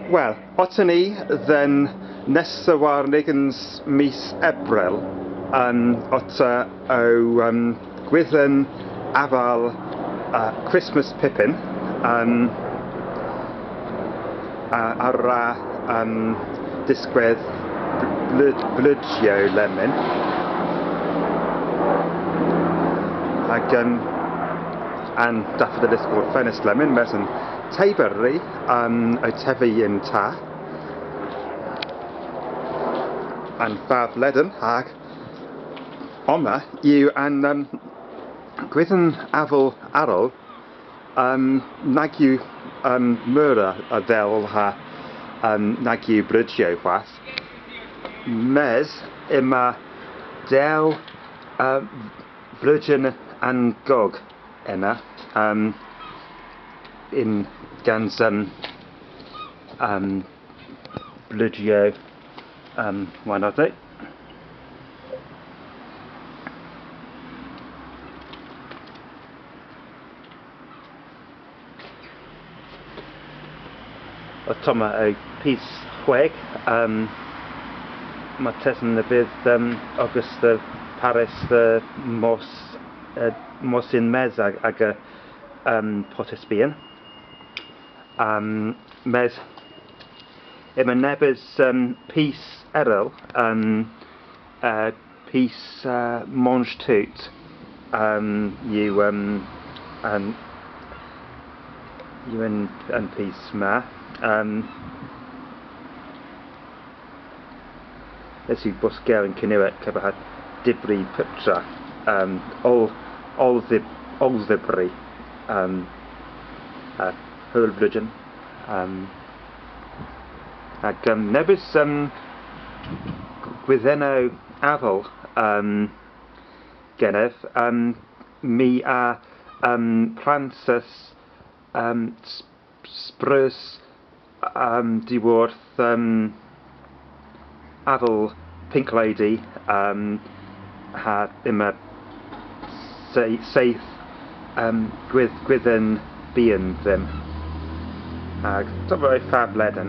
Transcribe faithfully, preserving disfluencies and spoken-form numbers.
Wel, otta ni dhe'n nessa warn ugens mis Ebrel, um, otta ow, um, gwithen aval, uh, Christmas Pippin, um, a, a wra, um, diskwedh bl-, bleujyow lemmyn. Hag, um, an daffodil yw orfennys lemmyn, mes an teyberri, um, ow tevi yn ta. An fav ledan, hag omma yw an, um, gwithen aval arall, um, nag yw, um, meur a dhel ha, um, nag yw bleujyow hwath. Mes yma dew, uh, bleujen an gog ena, um, yn gans, um, um, bleujyow, um, wannodek. Ottomma yw pis hweg, um, martesen y fydh, um, ogas dhe Baris dhe mos, uh, mos yn-mes ag, aga, um, potes byghan. Um, mes yma nebes, um, pis erel, um, uh, pis, uh, Manche Tout, um, yw, um, an, yw an, an pis ma. Um, Yth yw bos gew yn Kernewek kepar ha dybri puptra, um, oll, oll dhyb-, oll dhybri, um, ha howl bleujen, um, hag, um, nebes, um, gwithennow aval, um, genev, um, my a, um, pransas, um, s-, spreus, um, dhyworth, um, aval Pink Lady, um, ha yma se-, seyth, um, gwith-, gwithen byghan dhymm. Hag otta ow fav ledan.